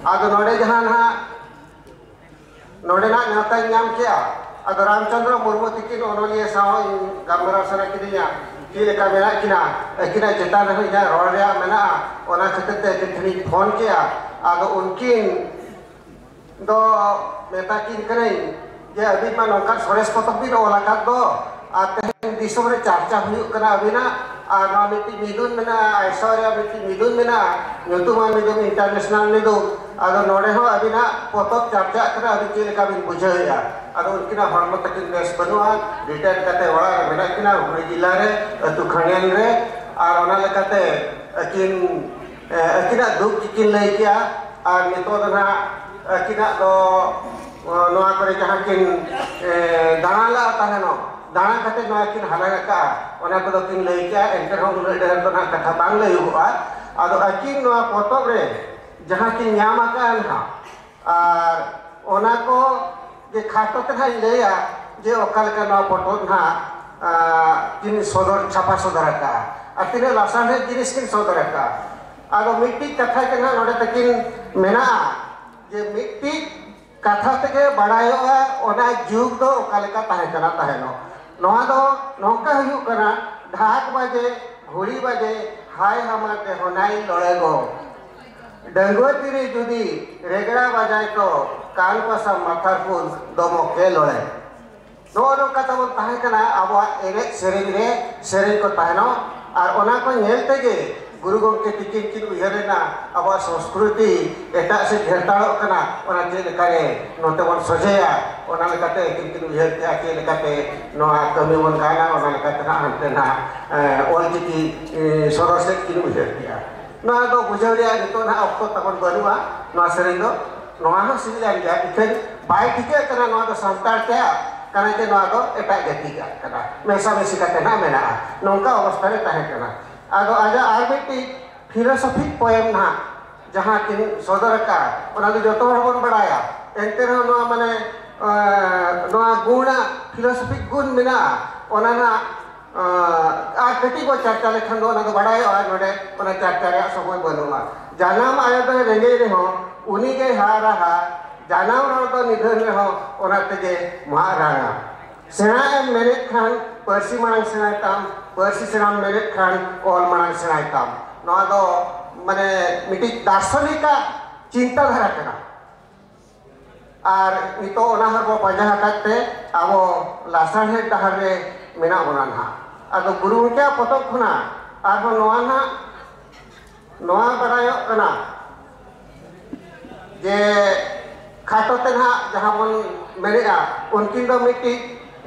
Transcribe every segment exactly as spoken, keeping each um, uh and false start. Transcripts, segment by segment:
ᱟᱫᱚ ᱱᱚᱰᱮ ᱡᱟᱦᱟᱸ ᱱᱟᱦᱟᱜ ᱱᱚᱰᱮᱱᱟᱜ ᱱᱮᱣᱛᱟᱧ ᱧᱟᱢ ᱠᱮᱜᱼᱟ, ᱟᱫᱚ ᱨᱟᱢᱪᱚᱸᱫᱽᱨᱚ ᱢᱩᱨᱢᱩ ᱛᱤᱠᱤᱱ ᱚᱱᱚᱞᱤᱭᱟᱹ ᱥᱟᱶ ᱤᱧ ᱜᱟᱞᱢᱟᱨᱟᱣ ᱥᱟᱱᱟ ᱠᱤᱫᱤᱧᱟ, ᱪᱮᱫ ᱞᱮᱠᱟ ᱢᱮᱱᱟᱜ ᱠᱤᱱᱟ, ᱟᱹᱠᱤᱱᱟᱜ ᱪᱮᱛᱟᱱ ᱨᱮᱦᱚᱸ ᱤᱧᱟᱹᱜ ᱨᱚᱲ ᱨᱮᱭᱟᱜ ᱢᱮᱱᱟᱜᱼᱟ᱾ ᱚᱱᱟ ᱠᱷᱟᱹᱛᱤᱨ ᱛᱮ ᱟᱹᱠᱤᱱ ᱴᱷᱮᱱᱤᱧ ᱯᱷᱳᱱ ᱠᱮᱜᱼᱟ᱾ ᱟᱫᱚ ᱩᱱᱠᱤᱱ ᱫᱚ ᱢᱮᱛᱟ ᱠᱤᱱ ᱠᱟᱹᱱᱟᱹᱧ ᱡᱮ ᱟᱹᱵᱤᱱ ᱢᱟ ᱱᱚᱝᱠᱟᱱ ᱥᱚᱨᱮᱥ ᱯᱚᱛᱚᱵ ᱵᱤᱱ ᱚᱞ ᱟᱠᱟᱫ ᱫᱚ, ᱟᱨ ᱛᱮᱦᱮᱧ ᱫᱤᱥᱚᱢ ᱨᱮ ᱪᱟᱨᱪᱟ ᱦᱩᱭᱩᱜ ᱠᱟᱱᱟ ᱟᱹᱵᱤᱱᱟᱜ, ᱟᱨ ᱱᱚᱣᱟ ᱢᱤᱫᱴᱤᱡ ᱢᱤᱫᱩᱱ ᱢᱮᱱᱟᱜᱼᱟ, ᱟᱭᱥᱟ ᱨᱮᱭᱟᱜ ᱢᱤᱫᱴᱤᱡ ᱢᱤᱫᱩᱱ ᱢᱮᱱᱟᱜᱼᱟ, ᱧᱩᱛᱩᱢᱟᱱ ᱢᱤᱫᱩᱱ, ᱤᱱᱴᱟᱨᱱᱮᱥᱱᱟᱞ ᱢᱤᱫᱩᱱ᱾ ᱟᱫᱚ ᱱᱚᱰᱮ ᱦᱚᱸ ᱟᱹᱵᱤᱱᱟᱜ ᱯᱚᱛᱚᱵ ᱪᱟᱨᱪᱟᱜ ᱠᱟᱱᱟ, ᱟᱹᱵᱤᱱ ᱪᱮᱫ ᱞᱮᱠᱟ ᱵᱤᱱ ᱵᱩᱡᱷᱟᱹᱣᱮᱫᱼᱟ? ᱟᱫᱚ ᱩᱱᱠᱤᱱᱟᱜ ᱦᱚᱲᱢᱚ ᱛᱟᱹᱠᱤᱱ ᱵᱮᱥ ᱵᱟᱹᱱᱩᱜᱼᱟ, ᱨᱤᱴᱟᱭᱟᱨ ᱠᱟᱛᱮ ᱚᱲᱟᱜ ᱨᱮ ᱢᱮᱱᱟᱜ ᱠᱤᱱᱟ ᱦᱩᱜᱽᱞᱤ ᱡᱮᱞᱟ ᱨᱮ, ᱟᱹᱛᱩ ᱠᱷᱟᱸᱰᱮᱱ ᱨᱮ᱾ ᱟᱨ ᱚᱱᱟ ᱞᱮᱠᱟᱛᱮ ᱟᱹᱠᱤᱱ ᱮ, ᱟᱹᱠᱤᱱᱟᱜ ᱫᱩᱠ ᱜᱮᱠᱤᱱ ᱞᱟᱹᱭ ᱠᱮᱜᱼᱟ᱾ ᱟᱨ ᱱᱤᱛᱚᱜ ᱫᱚ ᱱᱟᱦᱟᱜ ᱟᱹᱠᱤᱱᱟᱜ ᱫᱚ, ᱚ, ᱱᱚᱣᱟ ᱠᱚᱨᱮ ᱡᱟᱦᱟᱸ ᱠᱤᱱ, ᱮ, ᱫᱟᱬᱟ ᱞᱟᱜᱼᱟ ᱛᱟᱦᱮᱱᱚᱜ, ᱫᱟᱬᱟ ᱠᱟᱛᱮ ᱱᱚᱣᱟ ᱠᱤᱱ ᱦᱟᱞᱟᱝ ᱟᱠᱟᱫᱼᱟ, ᱚᱱᱟ ᱠᱚᱫᱚ ᱠᱤᱱ ᱞᱟᱹᱭ ᱠᱮᱜᱼᱟ᱾ ᱮᱱᱛᱮ ᱨᱮᱦᱚᱸ ᱩᱱᱟᱹᱜ ᱰᱷᱮᱨ ᱫᱚ ᱱᱟᱦᱟᱜ ᱠᱟᱛᱷᱟ ᱵᱟᱝ ᱞᱟᱹᱭᱚᱜᱚᱜᱼᱟ᱾ ᱟᱫᱚ ᱟᱹᱠᱤᱱ ᱱᱚᱣᱟ ᱯᱚᱛᱚᱵ ᱨᱮ ᱡᱟᱦᱟᱸ ᱠᱤᱱ ᱧᱟᱢ ᱟᱠᱟᱫᱼᱟ ᱱᱟᱦᱟᱜ, ᱟᱨ ᱚᱱᱟ ᱠᱚ ᱜᱮ ᱠᱷᱟᱴᱚ ᱛᱮ ᱱᱟᱦᱟᱜ ᱤᱧ ᱞᱟᱹᱭᱟ ᱡᱮ ᱚᱠᱟ ᱞᱮᱠᱟ ᱱᱚᱣᱟ ᱯᱚᱛᱚᱵ ᱱᱟᱦᱟᱜ, ᱟ, ᱠᱤᱱ ᱥᱚᱫᱚᱨ, ᱪᱷᱟᱯᱟ ᱥᱚᱫᱚᱨ ᱟᱠᱟᱫᱼᱟ, ᱟᱨ ᱛᱤᱱᱟᱹᱜ ᱞᱟᱥᱟᱲᱦᱮᱫ ᱡᱤᱱᱤᱥ ᱠᱤᱱ ᱥᱚᱫᱚᱨ ᱟᱠᱟᱫᱼᱟ᱾ ᱟᱫᱚ ᱢᱤᱫᱴᱤᱡ ᱠᱟᱛᱷᱟ ᱜᱮ ᱱᱟᱦᱟᱜ ᱱᱚᱰᱮ ᱛᱟᱹᱠᱤᱱ ᱢᱮᱱᱟᱜᱼᱟ ᱡᱮ ᱢᱤᱫᱴᱤᱡ ᱠᱟᱛᱷᱟ ᱛᱮᱜᱮ ᱵᱟᱲᱟᱭᱚᱜᱼᱟ ᱚᱱᱟ ᱡᱩᱜᱽ ᱫᱚ ᱚᱠᱟ ᱞᱮᱠᱟ ᱛᱟᱦᱮᱸ ᱠᱟᱱᱟ ᱛᱟᱦᱮᱱᱚᱜ᱾ ᱱᱚᱣᱟ ᱫᱚ ᱱᱚᱝᱠᱟ ᱦᱩᱭᱩᱜ ᱠᱟᱱᱟ, ᱰᱷᱟᱠ ᱵᱟᱡᱮ, ᱜᱷᱩᱲᱤ ᱵᱟᱡᱮ, ᱦᱟᱭ ᱦᱟᱢᱟᱨ ᱫᱮᱦᱚᱱᱟᱭ ᱞᱚᱲᱮ ᱜᱚ᱾ ᱰᱟᱺᱜᱩᱣᱟᱹ ᱛᱤᱨᱮ ᱡᱩᱫᱤ ᱨᱮᱜᱽᱲᱟ ᱵᱟᱡᱟᱭ ᱛᱚ, ᱠᱟᱱ ᱯᱟᱥᱟ ᱢᱟᱛᱷᱟᱨ ᱠᱚ ᱫᱚᱢᱚᱠ ᱜᱮ ᱞᱚᱲᱮ᱾ ᱱᱚᱜᱼᱚ ᱱᱚᱝᱠᱟ ᱛᱟᱵᱚᱱ ᱛᱟᱦᱮᱸ ᱠᱟᱱᱟ ᱟᱵᱚᱣᱟᱜ ᱮᱱᱮᱡ ᱥᱮᱨᱮᱧ ᱨᱮ, ᱥᱮᱨᱮᱧ ᱠᱚ ᱛᱟᱦᱮᱱᱚᱜ᱾ ᱟᱨ ᱚᱱᱟ ᱠᱚ ᱧᱮᱞ ᱛᱮᱜᱮ ᱜᱩᱨᱩ ᱜᱚᱢᱠᱮ ᱛᱤᱠᱤᱱ ᱠᱤᱱ ᱩᱭᱦᱟᱹᱨ ᱮᱱᱟ, ᱟᱵᱚᱣᱟᱜ ᱥᱚᱸᱥᱠᱨᱤᱛᱤ ᱮᱴᱟᱜ ᱥᱮᱫ ᱜᱷᱮᱨᱛᱟᱲᱚᱜ ᱠᱟᱱᱟ, ᱚᱱᱟ ᱪᱮᱫ ᱞᱮᱠᱟᱨᱮ ᱱᱚᱛᱮ ᱵᱚᱱ ᱥᱚᱡᱷᱮᱭᱟ, ᱚᱱᱟ ᱞᱮᱠᱟᱛᱮ ᱟᱹᱠᱤᱱ ᱠᱤᱱ ᱩᱭᱦᱟᱹᱨ ᱠᱮᱜᱼᱟ, ᱪᱮᱫ ᱞᱮᱠᱟᱛᱮ ᱱᱚᱣᱟ ᱠᱟᱹᱢᱤ ᱵᱚᱱ ᱜᱟᱱᱟ, ᱚᱱᱟ ᱞᱮᱠᱟᱛᱮ ᱱᱟᱦᱟᱜ ᱦᱟᱱᱛᱮ ᱱᱟᱦᱟᱜ, ᱮ, ᱚᱞᱪᱤᱠᱤ, ᱮ, ᱥᱚᱫᱚᱨ ᱥᱮᱫ ᱠᱤᱱ ᱩᱭᱦᱟᱹᱨ ᱠᱮᱜᱼᱟ᱾ ᱱᱚᱣᱟ ᱫᱚ ᱵᱩᱡᱷᱟᱹᱣ ᱨᱮᱭᱟᱜ ᱱᱤᱛᱚᱜ ᱱᱟᱦᱟᱜ ᱚᱠᱛᱚ ᱛᱟᱵᱚᱱ ᱵᱟᱹᱱᱩᱜᱼᱟ᱾ ᱱᱚᱣᱟ ᱥᱮᱨᱮᱧ ᱫᱚ, ᱱᱚᱣᱟ ᱦᱚᱸ ᱥᱤᱵᱤᱞᱟᱱ ᱜᱮᱭᱟ, ᱤᱠᱷᱟᱹᱱ ᱵᱟᱭ ᱴᱷᱤᱠᱟᱹᱜ ᱠᱟᱱᱟ ᱱᱚᱣᱟ ᱫᱚ ᱥᱟᱱᱛᱟᱲ ᱛᱮᱭᱟᱜ ᱠᱟᱱᱟ ᱪᱮ ᱱᱚᱣᱟ ᱫᱚ ᱮᱴᱟᱜ ᱡᱟᱹᱛᱤᱭᱟᱜ ᱠᱟᱱᱟ, ᱢᱮᱥᱟᱢᱤᱥᱤ ᱠᱟᱛᱮ ᱱᱟᱦᱟᱜ ᱢᱮᱱᱟᱜᱼᱟ᱾ ᱱᱚᱝᱠᱟ ᱚᱵᱚᱥᱛᱷᱟ ᱨᱮ ᱛᱟᱦᱮᱸ ᱠᱟᱱᱟ᱾ ᱟᱫᱚ ᱟᱡᱟᱜ ᱟᱨ ᱢᱤᱫᱴᱤᱡ philosophic poem ᱱᱟᱦᱟᱜ ᱡᱟᱦᱟᱸ ᱠᱤᱱ ᱥᱚᱫᱚᱨ ᱟᱠᱟᱫ, ᱚᱱᱟ ᱫᱚ ᱡᱚᱛᱚ ᱦᱚᱲ ᱵᱚᱱ ᱵᱟᱲᱟᱭᱟ᱾ ᱮᱱᱛᱮ ᱨᱮᱦᱚᱸ ᱱᱚᱣᱟ ᱢᱟᱱᱮ, ᱮᱸ, ᱱᱚᱣᱟ ᱜᱩᱱᱟᱜ, philosophic ᱜᱩᱱ ᱢᱮᱱᱟᱜᱼᱟ, ᱚᱱᱟ ᱱᱟᱜ, ᱮᱸ, ᱟᱨ ᱠᱟᱹᱴᱤᱡ ᱵᱚ ᱪᱟᱨᱪᱟ ᱞᱮᱠᱷᱟᱱ ᱫᱚ ᱚᱱᱟ ᱫᱚ ᱵᱟᱲᱟᱭᱚᱜᱼᱟ᱾ ᱱᱚᱰᱮ ᱚᱱᱟ ᱪᱟᱨᱪᱟ ᱨᱮᱭᱟᱜ ᱥᱚᱢᱚᱭ ᱵᱟᱹᱱᱩᱜᱼᱟ᱾ ᱡᱟᱱᱟᱢ ᱟᱭᱳ ᱫᱚᱭ ᱨᱮᱸᱜᱮᱡ ᱨᱮᱦᱚᱸ ᱩᱱᱤ ᱜᱮᱭ ᱦᱟᱨᱟᱦᱟ, ᱡᱟᱱᱟᱢ ᱨᱚᱲ ᱫᱚ ᱱᱤᱫᱷᱟᱹᱱ ᱨᱮᱦᱚᱸ ᱚᱱᱟ ᱛᱮᱜᱮ ᱢᱟᱜ ᱨᱟᱝᱟ᱾ ᱥᱮᱬᱟ ᱮᱢ ᱢᱮᱱᱮᱫ ᱠᱷᱟᱱ ᱯᱟᱹᱨᱥᱤ ᱢᱟᱲᱟᱝ ᱥᱮᱬᱟᱭ ᱛᱟᱢ, ᱯᱟᱹᱨᱥᱤ ᱥᱮᱬᱟᱢ ᱢᱮᱱᱮᱫ ᱠᱷᱟᱱ ᱚᱞ ᱢᱟᱲᱟᱝ ᱥᱮᱬᱟᱭ ᱛᱟᱢ᱾ ᱱᱚᱣᱟ ᱫᱚ ᱢᱟᱱᱮ ᱢᱤᱫᱴᱤᱡ ᱫᱟᱨᱥᱚᱱᱤᱠᱟᱜ ᱪᱤᱱᱛᱟᱹ ᱫᱷᱟᱨᱟ ᱠᱟᱱᱟ᱾ ᱟᱨ ᱱᱤᱛᱚᱜ ᱚᱱᱟ ᱦᱚᱸ ᱵᱚ ᱯᱟᱸᱡᱟ ᱟᱠᱟᱫ ᱛᱮ ᱟᱵᱚ ᱞᱟᱥᱟᱲᱦᱮᱫ ᱰᱟᱦᱟᱨ ᱨᱮ ᱢᱮᱱᱟᱜ ᱵᱚᱱᱟ ᱱᱟᱦᱟᱜ᱾ ᱟᱫᱚ ᱜᱩᱨᱩ ᱜᱚᱢᱠᱮᱭᱟᱜ ᱯᱚᱛᱚᱵ ᱠᱷᱚᱱᱟᱜ ᱟᱨᱦᱚᱸ ᱱᱚᱣᱟ ᱱᱟᱦᱟᱜ ᱱᱚᱣᱟ ᱵᱟᱰᱟᱭᱚᱜ ᱠᱟᱱᱟ ᱡᱮ ᱠᱷᱟᱴᱚ ᱛᱮ ᱱᱟᱦᱟᱜ ᱡᱟᱦᱟᱸ ᱵᱚᱱ ᱢᱮᱱᱮᱫᱼᱟ, ᱩᱱᱠᱤᱱ ᱫᱚ ᱢᱤᱫᱴᱤᱡ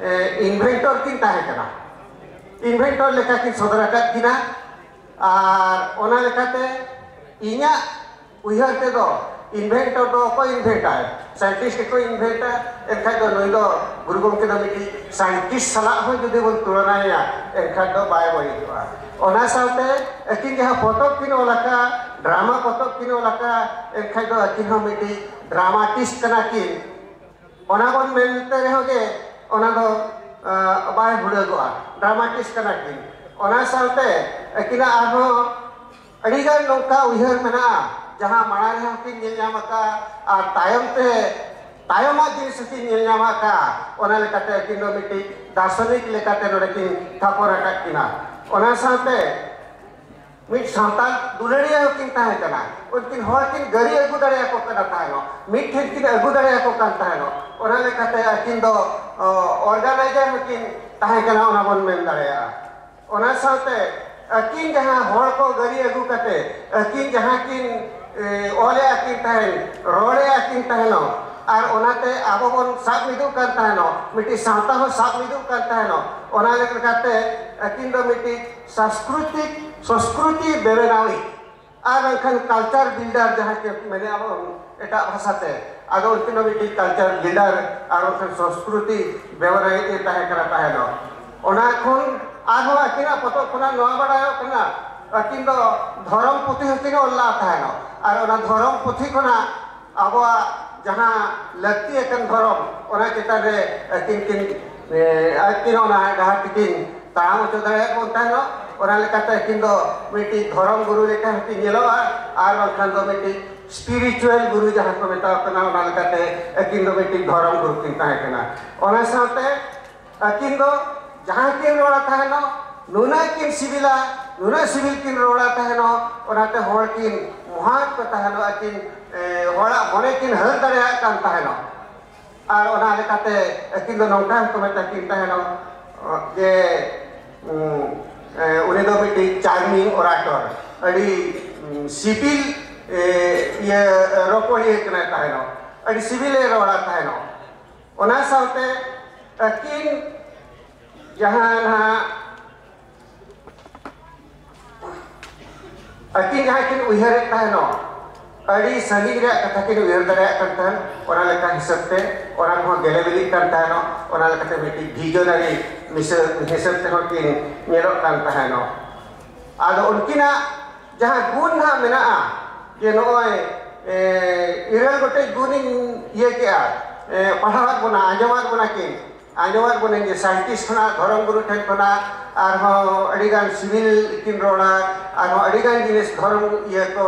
ᱤᱱᱵᱷᱮᱱᱴᱚᱨ ᱠᱤᱱ ᱛᱟᱦᱮᱸ ᱠᱟᱱᱟ᱾ ᱤᱱᱵᱷᱮᱱᱴᱚᱨ ᱞᱮᱠᱟ ᱠᱤᱱ ᱥᱚᱫᱚᱨ ᱟᱠᱟᱫ ᱠᱤᱱᱟ᱾ ᱟᱨ ᱚᱱᱟ ᱞᱮᱠᱟᱛᱮ ᱤᱧᱟᱹᱜ ᱩᱭᱦᱟᱹᱨ ᱛᱮᱫᱚ ᱤᱱᱵᱷᱮᱱᱴᱚᱨ ᱫᱚ ᱚᱠᱚᱭ ᱤᱱᱵᱷᱮᱱᱴᱟᱭ? ᱥᱟᱭᱮᱱᱴᱤᱥᱴ ᱜᱮᱠᱚ ᱤᱱᱵᱷᱮᱱᱴᱟ᱾ ᱮᱱᱠᱷᱟᱡ ᱫᱚ ᱱᱩᱭ ᱫᱚ ᱜᱩᱨᱩ ᱜᱚᱢᱠᱮ ᱫᱚ ᱢᱤᱫᱴᱤᱡ ᱥᱟᱭᱮᱱᱴᱤᱥᱴ ᱥᱟᱞᱟᱜ ᱦᱚᱸ ᱡᱩᱫᱤ ᱵᱚᱱ ᱛᱩᱞᱚᱱᱟᱭᱟ, ᱮᱱᱠᱷᱟᱡ ᱫᱚ ᱵᱟᱭ ᱵᱟᱹᱲᱤᱡᱚᱜᱼᱟ᱾ ᱚᱱᱟ ᱥᱟᱶᱛᱮ ᱟᱹᱠᱤᱱ ᱡᱟᱦᱟᱸ ᱯᱚᱛᱚᱵ ᱠᱤᱱ ᱚᱞ ᱟᱠᱟᱫ, ᱰᱨᱟᱢᱟ ᱯᱚᱛᱚᱵ ᱠᱤᱱ ᱚᱞ ᱟᱠᱟᱫ, ᱮᱱᱠᱷᱟᱡ ᱫᱚ ᱟᱹᱠᱤᱱ ᱦᱚᱸ ᱢᱤᱫᱴᱤᱡ ᱰᱨᱟᱢᱟᱴᱤᱥᱴ ᱠᱟᱱᱟ ᱠᱤᱱ᱾ ᱚᱱᱟ ᱵᱚᱱ ᱢᱮᱱ ᱛᱮ ᱨᱮᱦᱚᱸ ᱜᱮ ᱚᱱᱟ ᱫᱚ ᱵᱟᱭ ᱦᱩᱲᱟᱹᱜᱚᱜᱼᱟ, ᱰᱨᱟᱢᱟᱴᱤᱥᱴ ᱠᱟᱱᱟ ᱠᱤᱱ᱾ ᱚᱱᱟ ᱥᱟᱶᱛᱮ ᱟᱹᱠᱤᱱᱟᱜ ᱟᱨᱦᱚᱸ ᱟᱹᱰᱤᱜᱟᱱ ᱱᱚᱝᱠᱟ ᱩᱭᱦᱟᱹᱨ ᱢᱮᱱᱟᱜᱼᱟ, ᱡᱟᱦᱟᱸ ᱢᱟᱲᱟᱝ ᱨᱮᱦᱚᱸ ᱠᱤᱱ ᱧᱮᱞ ᱧᱟᱢ ᱟᱠᱟᱫ ᱟᱨ ᱛᱟᱭᱚᱢ ᱛᱮ ᱛᱟᱭᱚᱢᱟᱜ ᱡᱤᱱᱤᱥ ᱦᱚᱸᱠᱤᱱ ᱧᱮᱞ ᱧᱟᱢ ᱟᱠᱟᱫ᱾ ᱚᱱᱟ ᱞᱮᱠᱟᱛᱮ ᱟᱹᱠᱤᱱ ᱫᱚ ᱢᱤᱫᱴᱤᱡ ᱫᱟᱨᱥᱚᱱᱤᱠ ᱞᱮᱠᱟᱛᱮ ᱱᱚᱰᱮ ᱠᱤᱱ ᱛᱷᱟᱯᱚᱱ ᱟᱠᱟᱫ ᱠᱤᱱᱟ᱾ ᱚᱱᱟ ᱥᱟᱶᱛᱮ ᱢᱤᱫ ᱥᱟᱱᱛᱟᱲ ᱫᱩᱞᱟᱹᱲᱤᱭᱟᱹ ᱦᱚᱸᱠᱤᱱ ᱛᱟᱦᱮᱸ ᱠᱟᱱᱟ᱾ ᱩᱱᱠᱤᱱ ᱦᱚᱲ ᱠᱤᱱ ᱜᱟᱹᱨᱤ ᱟᱹᱜᱩ ᱫᱟᱲᱮᱭᱟᱠᱚ ᱠᱟᱱᱟ ᱛᱟᱦᱮᱱᱚᱜ, ᱢᱤᱫ ᱴᱷᱮᱱ ᱠᱤᱱ ᱟᱹᱜᱩ ᱫᱟᱲᱮᱭᱟᱠᱚ ᱠᱟᱱ ᱛᱟᱦᱮᱱᱚᱜ᱾ ᱚᱱᱟ ᱞᱮᱠᱟᱛᱮ ᱟᱹᱠᱤᱱ ᱫᱚ ᱚᱨᱜᱟᱱᱟᱭᱡᱟᱨ ᱦᱚᱸᱠᱤᱱ ᱛᱟᱦᱮᱸ ᱠᱟᱱᱟ, ᱚᱱᱟ ᱵᱚᱱ ᱢᱮᱱ ᱫᱟᱲᱮᱭᱟᱜᱼᱟ᱾ ᱚᱱᱟ ᱥᱟᱶᱛᱮ ᱟᱹᱠᱤᱱ ᱡᱟᱦᱟᱸ ᱦᱚᱲ ᱠᱚ ᱜᱟᱹᱨᱤ ᱟᱹᱜᱩ ᱠᱟᱛᱮ ᱟᱹᱠᱤᱱ ᱡᱟᱦᱟᱸ ᱠᱤᱱ ᱚᱞᱮᱫᱼᱟ ᱠᱤᱱ ᱛᱟᱦᱮᱱ, ᱨᱚᱲᱮᱫᱼᱟ ᱠᱤᱱ ᱛᱟᱦᱮᱱᱚᱜ, ᱟᱨ ᱚᱱᱟᱛᱮ ᱟᱵᱚ ᱵᱚᱱ ᱥᱟᱵ ᱢᱤᱫᱚᱜ ᱠᱟᱱ ᱛᱟᱦᱮᱱᱚᱜ, ᱢᱤᱫᱴᱤᱡ ᱥᱟᱶᱛᱟ ᱦᱚᱸ ᱥᱟᱵ ᱢᱤᱫᱚᱜ ᱠᱟᱱ ᱛᱟᱦᱮᱱᱚᱜ᱾ ᱚᱱᱟ ᱞᱮᱠᱟᱛᱮ ᱟᱹᱠᱤᱱ ᱫᱚ ᱢᱤᱫᱴᱤᱡ ᱥᱟᱝᱥᱠᱨᱤᱛᱤᱠ ᱥᱚᱸᱥᱠᱨᱩᱛᱤ ᱵᱮᱵᱮᱱᱟᱣᱤᱡ ᱟᱨ ᱵᱟᱝᱠᱷᱟᱱ ᱠᱟᱞᱪᱟᱨ ᱵᱤᱞᱰᱟᱨ ᱡᱟᱦᱟᱸ ᱠᱤ ᱢᱮᱱᱮᱫᱼᱟ ᱵᱚᱱ ᱮᱴᱟᱜ ᱵᱷᱟᱥᱟᱛᱮ, ᱟᱫᱚ ᱩᱱᱠᱤᱱ ᱫᱚ ᱢᱤᱫᱴᱤᱡ ᱠᱟᱞᱪᱟᱨ ᱵᱤᱞᱰᱟᱨ ᱟᱨ ᱵᱟᱝᱠᱷᱟᱱ ᱥᱚᱸᱥᱠᱨᱩᱛᱤ ᱵᱮᱵᱚᱦᱟᱨᱤᱡ ᱮ ᱛᱟᱦᱮᱸ ᱠᱟᱱᱟ ᱛᱟᱦᱮᱸ ᱫᱚ᱾ ᱚᱱᱟ ᱠᱷᱚᱱ ᱟᱨᱦᱚᱸ ᱟᱹᱠᱤᱱᱟᱜ ᱯᱚᱛᱚᱵ ᱠᱷᱚᱱᱟᱜ ᱱᱚᱣᱟ ᱵᱟᱲᱟᱭᱚᱜ ᱠᱟᱱᱟ, ᱟᱹᱠᱤᱱ ᱫᱚ ᱫᱷᱚᱨᱚᱢ ᱯᱩᱛᱷᱤ ᱦᱚᱸᱠᱤᱱ ᱚᱞ ᱞᱟᱜ ᱛᱟᱦᱮᱱᱚᱜ᱾ ᱟᱨ ᱚᱱᱟ ᱫᱷᱚᱨᱚᱢ ᱯᱩᱛᱷᱤ ᱠᱷᱚᱱᱟᱜ ᱟᱵᱚᱣᱟᱜ ᱡᱟᱦᱟᱸ ᱞᱟᱹᱠᱛᱤ ᱟᱠᱟᱱ ᱫᱷᱚᱨᱚᱢ, ᱚᱱᱟ ᱪᱮᱛᱟᱱ ᱨᱮ ᱟᱹᱠᱤᱱ ᱠᱤᱱ ᱟᱹᱠᱤᱱ ᱚᱱᱟ ᱰᱟᱦᱟᱨ ᱛᱮᱠᱤᱱ ᱛᱟᱲᱟᱢ ᱦᱚᱪᱚ ᱫᱟᱲᱮᱭᱟᱜ ᱵᱚᱱ ᱛᱟᱦᱮᱱᱚᱜ᱾ ᱚᱱᱟ ᱞᱮᱠᱟᱛᱮ ᱟᱹᱠᱤᱱ ᱫᱚ ᱢᱤᱫᱴᱤᱡ ᱫᱷᱚᱨᱚᱢ ᱜᱩᱨᱩ ᱞᱮᱠᱟ ᱦᱚᱸᱠᱤᱱ ᱧᱮᱞᱚᱜᱼᱟ, ᱟᱨ ᱵᱟᱝᱠᱷᱟᱱ ᱫᱚ ᱢᱤᱫᱴᱤᱡ ᱥᱯᱤᱨᱤᱪᱩᱣᱟᱞ ᱜᱩᱨᱩ ᱡᱟᱦᱟᱸ ᱠᱚ ᱢᱮᱛᱟᱣ ᱠᱟᱱᱟ, ᱚᱱᱟ ᱞᱮᱠᱟᱛᱮ ᱟᱹᱠᱤᱱ ᱫᱚ ᱢᱤᱫᱴᱤᱡ ᱫᱷᱚᱨᱚᱢ ᱜᱩᱨᱩ ᱠᱤᱱ ᱛᱟᱦᱮᱸ ᱠᱟᱱᱟ᱾ ᱚᱱᱟ ᱥᱟᱶᱛᱮ ᱟᱹᱠᱤᱱ ᱫᱚ ᱡᱟᱦᱟᱸ ᱠᱤᱱ ᱨᱚᱲᱟ ᱛᱟᱦᱮᱱᱚᱜ, ᱱᱩᱱᱟᱹᱜ ᱠᱤᱱ ᱥᱤᱵᱤᱞᱟ, ᱱᱩᱱᱟᱹᱜ ᱥᱤᱵᱤᱞ ᱠᱤᱱ ᱨᱚᱲᱟ ᱛᱟᱦᱮᱱᱚᱜ, ᱚᱱᱟᱛᱮ ᱦᱚᱲ ᱠᱤᱱ ᱢᱚᱦᱟᱜ ᱠᱚ ᱛᱟᱦᱮᱱᱚᱜ, ᱟᱹᱠᱤᱱ, ᱮ, ᱦᱚᱲᱟᱜ ᱢᱚᱱᱮ ᱠᱤᱱ ᱦᱟᱹᱨ ᱫᱟᱲᱮᱭᱟᱜ ᱠᱟᱱ ᱛᱟᱦᱮᱱᱚᱜ᱾ ᱟᱨ ᱚᱱᱟ ᱞᱮᱠᱟᱛᱮ ᱟᱹᱠᱤᱱ ᱫᱚ ᱱᱚᱝᱠᱟ ᱦᱚᱸᱠᱚ ᱢᱮᱛᱟ ᱠᱤᱱ ᱛᱟᱦᱮᱱᱚᱜ ᱡᱮ, ᱩᱸ, ᱮ, ᱩᱱᱤ ᱫᱚ ᱢᱤᱫᱴᱤᱡ ᱪᱟᱨᱢᱤᱝ ᱚᱨᱟᱴᱚᱨ, ᱟᱹᱰᱤ, ᱩᱸ, ᱥᱤᱵᱤᱞ, ᱮ, ᱤᱭᱟᱹ, ᱨᱚᱯᱚᱲᱤᱭᱟᱹ ᱠᱟᱱᱟᱭ ᱛᱟᱦᱮᱱᱚᱜ, ᱟᱹᱰᱤ ᱥᱤᱵᱤᱞᱮ ᱨᱚᱲᱟ ᱛᱟᱦᱮᱱᱚᱜ᱾ ᱚᱱᱟ ᱥᱟᱶᱛᱮ ᱟᱹᱠᱤᱱ ᱡᱟᱦᱟᱸ ᱱᱟᱦᱟᱜ ᱟᱹᱠᱤᱱ ᱡᱟᱦᱟᱸ ᱠᱤᱱ ᱩᱭᱦᱟᱹᱨᱮᱫ ᱛᱟᱦᱮᱱᱚᱜ, ᱟᱹᱰᱤ ᱥᱟᱺᱜᱤᱧ ᱨᱮᱭᱟᱜ ᱠᱟᱛᱷᱟ ᱠᱤᱱ ᱩᱭᱦᱟᱹᱨ ᱫᱟᱲᱮᱭᱟᱜ ᱠᱟᱱ ᱛᱟᱦᱮᱱ, ᱚᱱᱟ ᱞᱮᱠᱟ ᱦᱤᱥᱟᱹᱵ ᱛᱮ ᱚᱱᱟ ᱠᱚᱦᱚᱸ ᱜᱮᱞᱮ ᱵᱤᱞᱤᱜ ᱠᱟᱱ ᱛᱟᱦᱮᱱᱚᱜ, ᱚᱱᱟ ᱞᱮᱠᱟᱛᱮ ᱢᱤᱫᱴᱤᱡ ᱵᱷᱤᱡᱚᱱᱟᱨᱤ ᱦᱤᱥᱟᱹᱵ, ᱦᱤᱥᱟᱹᱵ ᱛᱮᱦᱚᱸ ᱠᱤᱱ ᱧᱮᱞᱚᱜ ᱠᱟᱱ ᱛᱟᱦᱮᱱᱚᱜ᱾ ᱟᱫᱚ ᱩᱱᱠᱤᱱᱟᱜ ᱡᱟᱦᱟᱸ ᱜᱩᱱ ᱱᱟᱦᱟᱜ ᱢᱮᱱᱟᱜᱼᱟ, ᱡᱮ ᱱᱚᱜᱼᱚᱭ, ᱮ, ᱤᱨᱟᱹᱞ ᱜᱚᱴᱮᱡ ᱜᱩᱱᱤᱧ ᱤᱭᱟᱹ ᱠᱮᱜᱼᱟ, ᱮ, ᱯᱟᱲᱦᱟᱣᱟᱫ ᱵᱚᱱᱟ, ᱟᱸᱡᱚᱢᱟᱫ ᱵᱚᱱᱟ ᱠᱤᱱ, ᱟᱸᱡᱚᱢᱟᱫ ᱵᱚᱱᱟᱧ ᱡᱮ ᱥᱟᱭᱮᱱᱴᱤᱥᱴ ᱠᱷᱚᱱᱟᱜ, ᱫᱷᱚᱨᱚᱢ ᱜᱩᱨᱩ ᱴᱷᱮᱱ ᱠᱷᱚᱱᱟᱜ ᱟᱨᱦᱚᱸ ᱟᱹᱰᱤᱜᱟᱱ ᱥᱤᱵᱤᱞ ᱠᱤᱱ ᱨᱚᱲᱟ, ᱟᱨᱦᱚᱸ ᱟᱹᱰᱤᱜᱟᱱ ᱡᱤᱱᱤᱥ ᱫᱷᱚᱨᱚᱢ ᱤᱭᱟᱹ ᱠᱚ,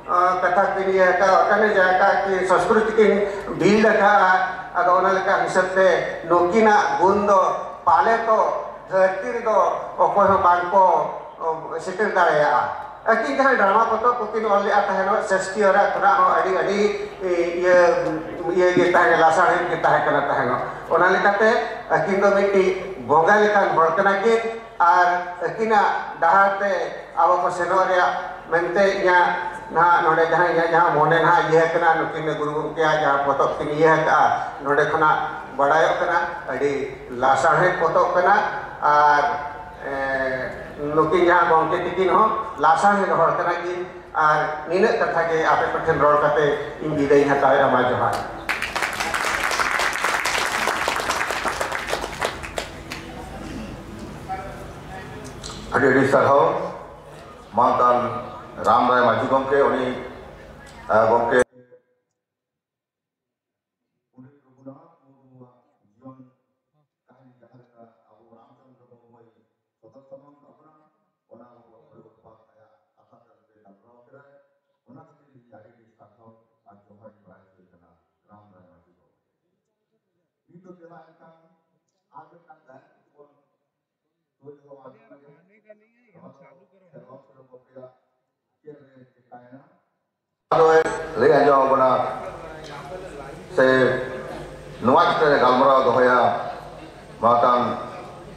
ᱟᱸ, ᱠᱟᱛᱷᱟ ᱠᱤᱱ ᱤᱭᱟᱹ ᱟᱠᱟᱫ, ᱚᱠᱟᱨᱮ ᱡᱟᱭᱜᱟ ᱠᱤᱱ ᱥᱚᱸᱥᱠᱨᱤᱛᱤ ᱠᱤᱱ ᱵᱤᱞᱰ ᱟᱠᱟᱫᱼᱟ᱾ ᱟᱫᱚ ᱚᱱᱟ ᱞᱮᱠᱟ ᱦᱤᱥᱟᱹᱵ ᱛᱮ ᱱᱩᱠᱤᱱᱟᱜ ᱜᱩᱱ ᱫᱚ ᱯᱟᱞᱮ ᱛᱚ ᱫᱷᱟᱹᱨᱛᱤ ᱨᱮᱫᱚ ᱚᱠᱚᱭ ᱦᱚᱸ ᱵᱟᱝ ᱠᱚ, ᱚ, ᱥᱮᱴᱮᱨ ᱫᱟᱲᱮᱭᱟᱜᱼᱟ᱾ ᱟᱹᱠᱤᱱ ᱡᱟᱦᱟᱸ ᱰᱨᱟᱢᱟ ᱯᱚᱛᱚᱵ ᱠᱚᱠᱤᱱ ᱚᱞ ᱞᱮᱫᱼᱟ ᱛᱟᱦᱮᱱᱚᱜ, ᱥᱮᱠᱥᱯᱤᱭᱟᱨᱟᱜ ᱠᱷᱚᱱᱟᱜ ᱦᱚᱸ ᱟᱹᱰᱤ, ᱟᱹᱰᱤ, ᱤᱭᱟᱹ, ᱤᱭᱟᱹ ᱜᱮ ᱛᱟᱦᱮᱸ, ᱞᱟᱥᱟᱲᱦᱮᱫ ᱜᱮ ᱛᱟᱦᱮᱸ ᱠᱟᱱᱟ ᱛᱟᱦᱮᱱᱚᱜ᱾ ᱚᱱᱟ ᱞᱮᱠᱟᱛᱮ ᱟᱹᱠᱤᱱ ᱫᱚ ᱢᱤᱫᱴᱤᱡ ᱵᱚᱸᱜᱟ ᱞᱮᱠᱟᱱ ᱦᱚᱲ ᱠᱟᱱᱟ ᱠᱤᱱ, ᱟᱨ ᱟᱹᱠᱤᱱᱟᱜ ᱰᱟᱦᱟᱨ ᱛᱮ ᱟᱵᱚ ᱠᱚ ᱥᱮᱱᱚᱜ ᱨᱮᱭᱟᱜ ᱢᱮᱱᱛᱮ ᱤᱧᱟᱹᱜ ᱱᱟᱦᱟᱜ ᱱᱚᱰᱮ ᱡᱟᱦᱟᱸ, ᱤᱧᱟᱹᱜ ᱡᱟᱦᱟᱸ ᱢᱚᱱᱮ ᱱᱟᱦᱟᱜ ᱤᱭᱟᱹ ᱠᱟᱱᱟ, ᱱᱩᱠᱤᱱ ᱜᱩᱨᱩ ᱜᱚᱢᱠᱮᱭᱟᱜ ᱡᱟᱦᱟᱸ ᱯᱚᱛᱚᱵ ᱠᱤᱱ ᱤᱭᱟᱹ ᱟᱠᱟᱫᱼᱟ, ᱱᱚᱰᱮ ᱠᱷᱚᱱᱟᱜ ᱵᱟᱲᱟᱭᱚᱜ ᱠᱟᱱᱟ, ᱟᱹᱰᱤ ᱞᱟᱥᱟᱲᱦᱮᱫ ᱯᱚᱛᱚᱵ ᱠᱟᱱᱟ᱾ ᱟᱨ, ᱮ, ᱱᱩᱠᱤᱱ ᱡᱟᱦᱟᱸ ᱜᱚᱢᱠᱮ ᱛᱤᱠᱤᱱ ᱦᱚᱸ ᱞᱟᱥᱟᱲᱦᱮᱫ ᱦᱚᱲ ᱠᱟᱱᱟ ᱠᱤᱱ᱾ ᱟᱨ ᱱᱤᱱᱟᱹᱜ ᱠᱟᱛᱷᱟ ᱜᱮ ᱟᱯᱮ ᱠᱚᱴᱷᱮᱱ ᱨᱚᱲ ᱠᱟᱛᱮ ᱤᱧ ᱵᱤᱫᱟᱹᱭ ᱤᱧ ᱦᱟᱛᱟᱣᱮᱫᱼᱟ᱾ ᱢᱟ ᱡᱚᱦᱟᱨ᱾ ᱟᱹᱰᱤ ᱟᱹᱰᱤ ᱥᱟᱨᱦᱟᱣ ᱢᱟᱱᱚᱛᱟᱱ ᱨᱟᱢ ᱨᱟᱭ ᱢᱟᱹᱡᱷᱤ ᱜᱚᱢᱠᱮ, ᱩᱱᱤ, ᱟᱨ, ᱜᱚᱢᱠᱮ ᱯᱚᱱᱰᱤᱛ ᱨᱚᱜᱷᱩᱱᱟᱛᱷ ᱢᱩᱨᱢᱩᱣᱟᱜ ᱡᱤᱭᱚᱱ ᱠᱟᱹᱦᱱᱤ ᱡᱟᱦᱟᱸ ᱞᱮᱠᱟ ᱟᱵᱚ ᱨᱟᱢᱪᱚᱸᱫᱽᱨᱚ ᱢᱩᱨᱢᱩᱭ ᱥᱚᱫᱚᱨ ᱥᱟᱢᱟᱝ ᱟᱵᱚᱱᱟ, ᱟᱹᱰᱤ ᱟᱹᱰᱤ ᱥᱟᱨᱦᱟᱣ ᱟᱨ ᱡᱚᱦᱟᱨ ᱤᱧ ᱵᱟᱲᱟᱭ ᱦᱚᱪᱚᱭ ᱠᱟᱱᱟ ᱨᱟᱢ ᱨᱟᱭ ᱢᱟᱹᱡᱷᱤ ᱵᱟᱵᱟ᱾ ᱱᱤᱛ ᱫᱚ ᱫᱮᱞᱟ ᱮᱱᱠᱷᱟᱱ ᱟᱨ ᱢᱤᱫᱴᱟᱝ ᱜᱟᱭᱟᱱ ᱯᱩᱛᱷᱤ ᱵᱚᱱ ᱛᱩᱞ ᱫᱚᱦᱚᱣᱟ ᱜᱮ᱾ ᱱᱚᱣᱟ ᱫᱚ ᱠᱷᱮᱨᱣᱟᱞ ᱥᱚᱨᱮᱱ ᱵᱟᱵᱩ ᱨᱮᱭᱟᱜ ᱪᱮᱫ ᱨᱮ ᱪᱤᱠᱟᱭᱮᱱᱟ? ᱟᱫᱚᱭ ᱞᱟᱹᱭ ᱟᱸᱡᱚᱢ ᱟᱵᱚᱱᱟ ᱥᱮ ᱱᱚᱣᱟ ᱪᱮᱛᱟᱱ ᱨᱮ ᱜᱟᱞᱢᱟᱨᱟᱣ ᱫᱚᱦᱚᱭᱟ ᱢᱟᱛᱟᱝ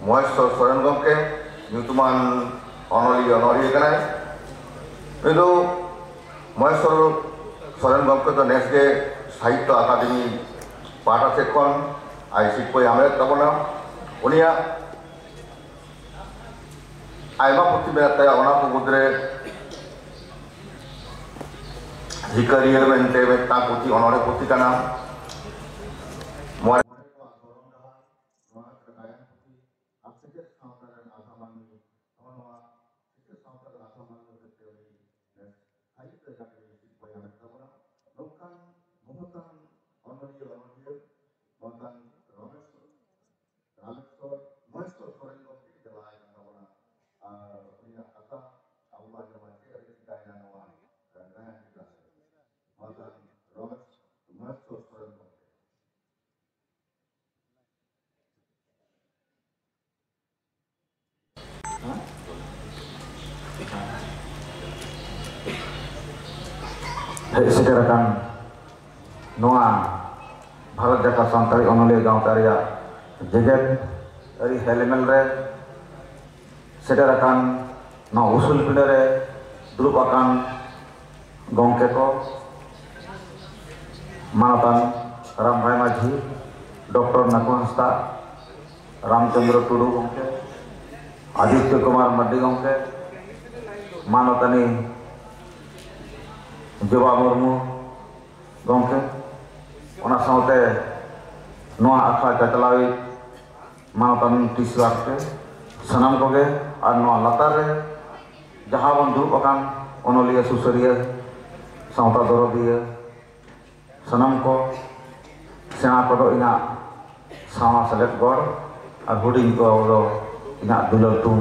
ᱢᱚᱦᱮᱥᱣᱚᱨ ᱥᱚᱨᱮᱱ ᱜᱚᱢᱠᱮ, ᱧᱩᱛᱩᱢᱟᱱ ᱚᱱᱚᱞᱤᱭᱟᱹ ᱚᱱᱚᱞᱤᱭᱟᱹ ᱠᱟᱱᱟᱭ᱾ ᱱᱩᱭ ᱫᱚ ᱢᱚᱦᱮᱥᱣᱚᱨ ᱥᱚᱨᱮᱱ ᱜᱚᱢᱠᱮ ᱫᱚ ᱱᱮᱥ ᱜᱮ ᱥᱟᱦᱤᱛᱛᱚ ᱟᱠᱟᱫᱮᱢᱤ ᱯᱟᱦᱴᱟ ᱥᱮᱫ ᱠᱷᱚᱱ ᱟᱭ ᱥᱤᱨᱯᱟᱹᱭ ᱦᱟᱢᱮᱴ ᱛᱟᱵᱚᱱᱟ᱾ ᱩᱱᱤᱭᱟᱜ ᱟᱭᱢᱟ ᱯᱩᱛᱷᱤ ᱢᱮᱱᱟᱜ ᱛᱟᱭᱟ, ᱚᱱᱟ ᱠᱚ ᱢᱩᱫᱽᱨᱮ ᱦᱤᱠᱟᱹᱨᱤᱭᱟᱹ ᱢᱮᱱᱛᱮ ᱢᱤᱫᱴᱟᱝ ᱯᱩᱛᱷᱤ, ᱚᱱᱚᱬᱦᱮ ᱯᱩᱛᱷᱤ ᱠᱟᱱᱟ᱾ ᱢᱚᱬᱮ ᱠᱚᱣᱟᱜ ᱫᱷᱚᱨᱚᱢ ᱰᱟᱦᱟᱨ, ᱱᱚᱣᱟ ᱞᱮᱠᱟ ᱜᱟᱭᱟᱱ ᱯᱩᱛᱷᱤ ᱟᱨ ᱥᱮᱪᱮᱫ ᱥᱟᱶᱛᱟ ᱨᱮᱱ ᱟᱫᱷᱟ ᱢᱟᱹᱱᱢᱤ, ᱱᱚᱜᱼᱚ ᱱᱚᱣᱟ ᱥᱮᱪᱮᱫ ᱥᱟᱶᱛᱟ ᱨᱮᱱ ᱟᱫᱷᱟ ᱢᱟᱹᱱᱢᱤ ᱦᱚᱛᱮᱡ ᱛᱮ ᱩᱱᱤ ᱱᱮᱥ ᱥᱟᱦᱤᱛᱛᱚ ᱮᱠᱟᱰᱮᱢᱤ ᱥᱤᱨᱯᱟᱹᱭ ᱦᱟᱢᱮᱴ ᱛᱟᱵᱚᱱᱟ᱾ ᱱᱚᱝᱠᱟᱱ ᱢᱚᱦᱚᱛᱟᱱ ᱚᱱᱚᱞᱤᱭᱟᱹ, ᱚᱱᱚᱞᱤᱭᱟᱹ ᱢᱚᱦᱚᱛᱟᱱ ᱨᱚᱢᱮᱥ ᱨᱟᱢᱮᱥᱣᱚᱨ ᱢᱚᱦᱮᱥᱣᱚᱨ ᱥᱚᱨᱮᱱ ᱜᱚᱢᱠᱮ ᱫᱮᱞᱟᱭ ᱠᱟᱱ ᱛᱟᱵᱚᱱᱟ᱾ ᱟᱨ ᱩᱱᱤᱭᱟᱜ ᱠᱟᱛᱷᱟ ᱟᱵᱚ ᱵᱚᱱ ᱟᱸᱡᱚᱢᱟ, ᱪᱮᱫ ᱨᱮ ᱪᱤᱠᱟᱭᱮᱱᱟ ᱱᱚᱣᱟ ᱜᱟᱭᱟᱱ ᱠᱞᱟᱥ ᱨᱮ᱾ ᱢᱚᱦᱚᱛᱟᱱ ᱨᱚᱢᱮᱥ ᱢᱚᱦᱮᱥᱣᱚᱨ ᱥᱚᱨᱮᱱ ᱜᱚᱢᱠᱮ᱾ ᱦᱮᱡ ᱥᱮᱴᱮᱨ ᱟᱠᱟᱱ ᱱᱚᱣᱟ ᱵᱷᱟᱨᱚᱛ ᱡᱟᱠᱟᱛ ᱥᱟᱱᱛᱟᱲᱤ ᱚᱱᱚᱞᱤᱭᱟᱹ ᱜᱟᱶᱛᱟ ᱨᱮᱭᱟᱜ ᱡᱮᱜᱮᱛ ᱟᱹᱨᱤ ᱦᱮᱞᱢᱮᱞ ᱨᱮ ᱥᱮᱴᱮᱨ ᱟᱠᱟᱱ ᱱᱚᱣᱟ ᱩᱥᱩᱞ ᱯᱤᱸᱰᱟᱹ ᱨᱮ ᱫᱩᱲᱩᱵ ᱟᱠᱟᱱ ᱜᱚᱢᱠᱮ ᱠᱚ, ᱢᱟᱱᱚᱛᱟᱱ ᱨᱟᱢ ᱨᱟᱭ ᱢᱟᱹᱡᱷᱤ, ᱰᱚᱠᱴᱚᱨ ᱱᱟᱠᱩ ᱦᱟᱸᱥᱫᱟ, ᱨᱟᱢᱪᱚᱸᱫᱽᱨᱚ ᱴᱩᱰᱩ ᱜᱚᱢᱠᱮ, ᱟᱫᱤᱛᱭᱚ ᱠᱩᱢᱟᱨ ᱢᱟᱨᱰᱤ ᱜᱚᱢᱠᱮ, ᱢᱟᱱᱚᱛᱟᱱᱤ ᱡᱚᱵᱟ ᱢᱩᱨᱢᱩ ᱜᱚᱢᱠᱮ, ᱚᱱᱟ ᱥᱟᱶᱛᱮ ᱱᱚᱣᱟ ᱟᱠᱷᱲᱟ ᱪᱟᱪᱞᱟᱣᱤᱡ ᱢᱟᱱᱚᱛᱟᱱ ᱴᱤ ᱥᱤ ᱵᱟᱥᱠᱮ, ᱥᱟᱱᱟᱢ ᱠᱚᱜᱮ, ᱟᱨ ᱱᱚᱣᱟ ᱞᱟᱛᱟᱨ ᱨᱮ ᱡᱟᱦᱟᱸ ᱵᱚᱱ ᱫᱩᱲᱩᱵ ᱟᱠᱟᱱ ᱚᱱᱚᱞᱤᱭᱟᱹ, ᱥᱩᱥᱟᱹᱨᱤᱭᱟᱹ, ᱥᱟᱶᱛᱟ ᱫᱚᱨᱚᱫᱤᱭᱟᱹ, ᱥᱟᱱᱟᱢ ᱠᱚ ᱥᱮᱬᱟ ᱠᱚᱫᱚ ᱤᱧᱟᱹᱜ ᱥᱟᱶᱟ ᱥᱮᱞᱮᱫ ᱜᱚᱲ ᱟᱨ ᱦᱩᱰᱤᱧ ᱠᱚ ᱫᱚ ᱤᱧᱟᱹᱜ ᱫᱩᱞᱟᱹᱲ ᱛᱩᱢ᱾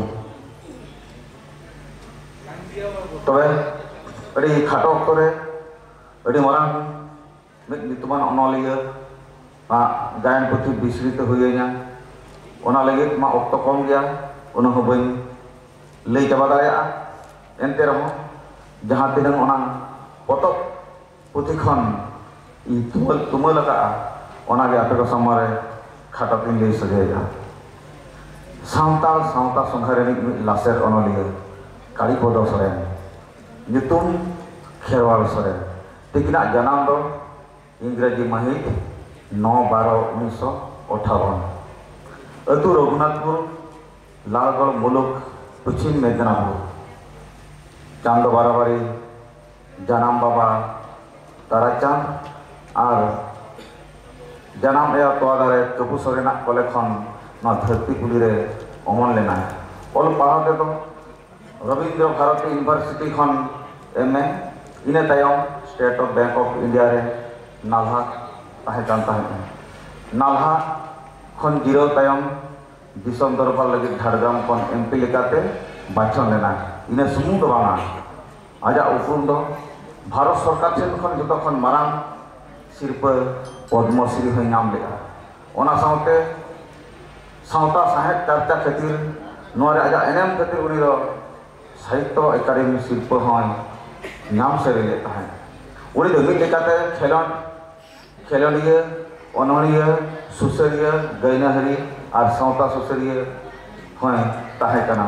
ᱛᱚᱵᱮ ᱟᱹᱰᱤ ᱠᱷᱟᱴᱚ ᱚᱠᱛᱚ ᱨᱮ ᱟᱹᱰᱤ ᱢᱟᱨᱟᱝ ᱢᱤᱫ ᱧᱩᱛᱩᱢᱟᱱ ᱚᱱᱚᱞᱤᱭᱟᱹ ᱟᱜ ᱜᱟᱭᱟᱱ ᱯᱩᱛᱷᱤ ᱵᱤᱥᱲᱤᱛᱮ ᱦᱩᱭᱟᱹᱧᱟ᱾ ᱚᱱᱟ ᱞᱟᱹᱜᱤᱫ ᱢᱟ ᱚᱠᱛᱚ ᱠᱚᱢ ᱜᱮᱭᱟ, ᱩᱱᱟᱹᱜ ᱦᱚᱸ ᱵᱟᱹᱧ ᱞᱟᱹᱭ ᱪᱟᱵᱟ ᱫᱟᱲᱮᱭᱟᱜᱼᱟ᱾ ᱮᱱᱛᱮ ᱨᱮᱦᱚᱸ ᱡᱟᱦᱟᱸ ᱛᱤᱱᱟᱹᱜ ᱚᱱᱟ ᱯᱚᱛᱚᱵ ᱯᱩᱛᱷᱤ ᱠᱷᱚᱱ ᱤᱧ ᱛᱩᱢᱟᱹᱞ, ᱛᱩᱢᱟᱹᱞ ᱟᱠᱟᱫᱼᱟ, ᱚᱱᱟᱜᱮ ᱟᱯᱮ ᱠᱚ ᱥᱟᱢᱟᱝ ᱨᱮ ᱠᱷᱟᱴᱚ ᱛᱮᱧ ᱞᱟᱹᱭ ᱥᱚᱡᱷᱮᱭᱮᱫᱼᱟ᱾ ᱥᱟᱱᱛᱟᱲ ᱥᱟᱶᱛᱟ ᱥᱚᱸᱜᱷᱟ ᱨᱤᱱᱤᱡ ᱢᱤᱫ ᱞᱟᱥᱮᱨ ᱚᱱᱚᱞᱤᱭᱟᱹ ᱠᱟᱲᱤᱯᱚᱫᱚ ᱥᱚᱨᱮᱱ, ᱧᱩᱛᱩᱢ ᱠᱷᱮᱨᱣᱟᱲ ᱥᱚᱨᱮᱱ, ᱛᱤᱠᱤᱱᱟᱜ ᱡᱟᱱᱟᱢ ᱫᱚ ᱤᱝᱨᱮᱡᱤ ᱢᱟᱹᱦᱤᱛ ᱱᱚ ᱵᱟᱨᱚ ᱩᱱᱤᱥᱥᱚ ᱟᱴᱷᱟᱵᱚᱱ, ᱟᱹᱛᱩ ᱨᱚᱜᱷᱩᱱᱟᱛᱷᱯᱩᱨ, ᱞᱟᱞᱜᱚᱲ ᱢᱩᱞᱩᱠ, ᱯᱚᱪᱷᱤᱢ ᱢᱮᱫᱽᱱᱟᱯᱩᱨ᱾ ᱪᱟᱸᱫᱚ ᱵᱟᱨᱟᱵᱟᱨᱤ ᱡᱟᱱᱟᱢ ᱵᱟᱵᱟ ᱛᱟᱨᱟᱪᱟᱸᱫᱽ ᱟᱨ ᱡᱟᱱᱟᱢ ᱟᱭᱳ ᱛᱚᱣᱟ ᱫᱟᱨᱮ ᱠᱟᱹᱯᱩ ᱥᱚᱨᱮᱱᱟᱜ ᱠᱚᱞᱮ ᱠᱷᱚᱱ ᱱᱚᱣᱟ ᱫᱷᱟᱹᱨᱛᱤ ᱯᱩᱨᱤ ᱨᱮ ᱚᱢᱚᱱ ᱞᱮᱱᱟᱭ᱾ ᱚᱞ ᱯᱟᱲᱦᱟᱣ ᱛᱮᱫᱚ ᱨᱚᱵᱤᱱᱫᱨᱚ ᱵᱷᱟᱨᱚᱛᱤ ᱤᱭᱩᱱᱤᱵᱷᱟᱨᱥᱤᱴᱤ ᱠᱷᱚᱱ ᱮᱢ ᱮ, ᱤᱱᱟᱹ ᱛᱟᱭᱚᱢ state of bank of India ᱨᱮ ᱱᱟᱞᱦᱟ ᱛᱟᱦᱮᱸ ᱠᱟᱱ ᱛᱟᱦᱮᱸᱫ᱾ ᱱᱟᱞᱦᱟ ᱠᱷᱚᱱ ᱡᱤᱨᱟᱹᱣ ᱛᱟᱭᱚᱢ ᱫᱤᱥᱚᱢ ᱫᱚᱨᱵᱟᱨ ᱞᱟᱹᱜᱤᱫ ᱡᱷᱟᱲᱜᱨᱟᱢ ᱠᱷᱚᱱ ᱮᱢ ᱯᱤ ᱞᱮᱠᱟᱛᱮ ᱵᱟᱪᱷᱚᱱ ᱞᱮᱱᱟ᱾ ᱤᱱᱟᱹ ᱥᱩᱢᱩᱝ ᱫᱚ ᱵᱟᱝᱟ, ᱟᱡᱟᱜ ᱩᱯᱨᱩᱢ ᱫᱚ ᱵᱷᱟᱨᱚᱛ ᱥᱚᱨᱠᱟᱨ ᱴᱷᱮᱱ ᱠᱷᱚᱱ ᱡᱚᱛᱚ ᱠᱷᱚᱱ ᱢᱟᱨᱟᱝ ᱥᱤᱨᱯᱟᱹ ᱯᱚᱫᱽᱢᱚᱥᱨᱤ ᱦᱚᱸᱭ ᱧᱟᱢ ᱞᱮᱫᱼᱟ᱾ ᱚᱱᱟ ᱥᱟᱶᱛᱮ ᱥᱟᱶᱛᱟ ᱥᱟᱶᱦᱮᱫ ᱪᱟᱨᱪᱟ ᱠᱷᱟᱹᱛᱤᱨ, ᱱᱚᱣᱟ ᱨᱮ ᱟᱡᱟᱜ ᱮᱱᱮᱢ ᱠᱷᱟᱹᱛᱤᱨ ᱩᱱᱤ ᱫᱚ ᱥᱟᱦᱤᱛᱛᱚ ᱮᱠᱟᱰᱮᱢᱤ ᱥᱤᱨᱯᱟᱹ ᱦᱚᱸᱭ ᱧᱟᱢ ᱥᱮᱴᱮᱨ ᱞᱮᱫ ᱛᱟᱦᱮᱸᱫ᱾ ᱩᱱᱤ ᱫᱚ ᱢᱤᱫ ᱞᱮᱠᱟᱛᱮ ᱠᱷᱮᱞᱳᱰ, ᱠᱷᱮᱞᱳᱰᱤᱭᱟᱹ, ᱚᱱᱚᱬᱦᱤᱭᱟᱹ, ᱥᱩᱥᱟᱹᱨᱤᱭᱟᱹ, ᱜᱟᱹᱭᱱᱟᱹᱦᱟᱹᱨᱤ ᱟᱨ ᱥᱟᱶᱛᱟ ᱥᱩᱥᱟᱹᱨᱤᱭᱟᱹ ᱦᱚᱸᱭ ᱛᱟᱦᱮᱸ ᱠᱟᱱᱟ᱾